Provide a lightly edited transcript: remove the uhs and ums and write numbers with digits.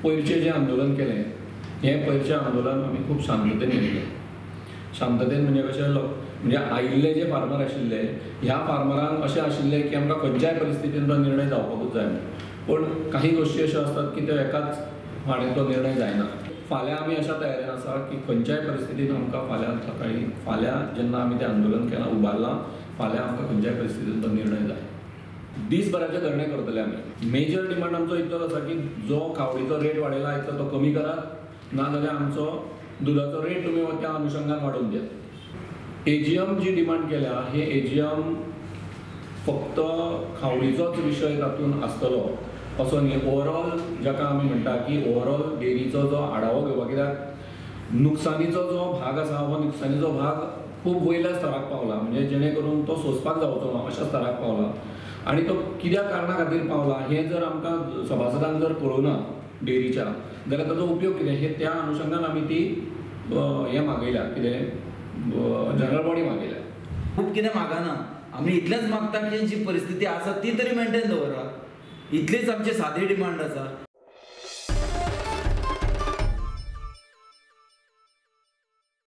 पयरचें जें आंदोलन केलें हें पयरचें आंदोलन आमी खूब शांततेन केलें. शांततेन म्हणजे कशें म्हणजे आयिल्ले जे फार्मर आशिल्ले ह्या फार्मरांक अशें आशिल्लें की आमकां खंयच्याय परिस्थितीन तो निर्णय जावपाकूच जाय. पूण काही गोश्टी अश्यो आसतात की त्यो एकाच फाणें तो निर्णय जायना. फाल्यां आमी अशा तयारेन आसा की खंयच्याय परिस्थितीन आमकां फाल्यां सकाळीं फाल्यां जेन्ना आमी तें आंदोलन केलां उबारलां फाल्यां आमकां खंयच्याय परिस्थितीन तो निर्णय जाय. दीसभराचे धरणे करतले आमी. मेजर डिमांड आमचो इतलोच आसा की जो खावडीचो रेट वाडयला इतलो तो कमी करात, ना जाल्यार आमचो दुदाचो रेट तुमी त्या अनुशंगान वाडोवन दियात. एजीएम जी डिमांड केल्या हे एजीएम फक्त खावडीचोच विशय तातूंत आसतलो असो न्ही. ओवरऑल जाका आमी म्हणटा की ओवरऑल डेअरीचो जो आढावो घेवपाक, कित्याक नुकसानीचो जो भाग आसा हो नुकसानीचो भाग खूब वयल्या स्तराक पावला, म्हणजे जेणे करून तो सोंसपाक जावचो ना अशा स्तराक पावला. आनी तो कित्या कारणा खातीर पावला हें जर आमकां सभासदांक जर कळूना डेअरीच्या जाल्यार ताचो उपयोग कितें, हे त्या अनुशंगान आमी ती हें मागयल्या, कितें जनरल बॉडी मागयल्या. खूब कितें मागना आमी, इतलेंच मागता की जी परिस्थिती आसा ती तरी मेंटेन दवरा, इतलीच आमची सादी डिमांड आसा.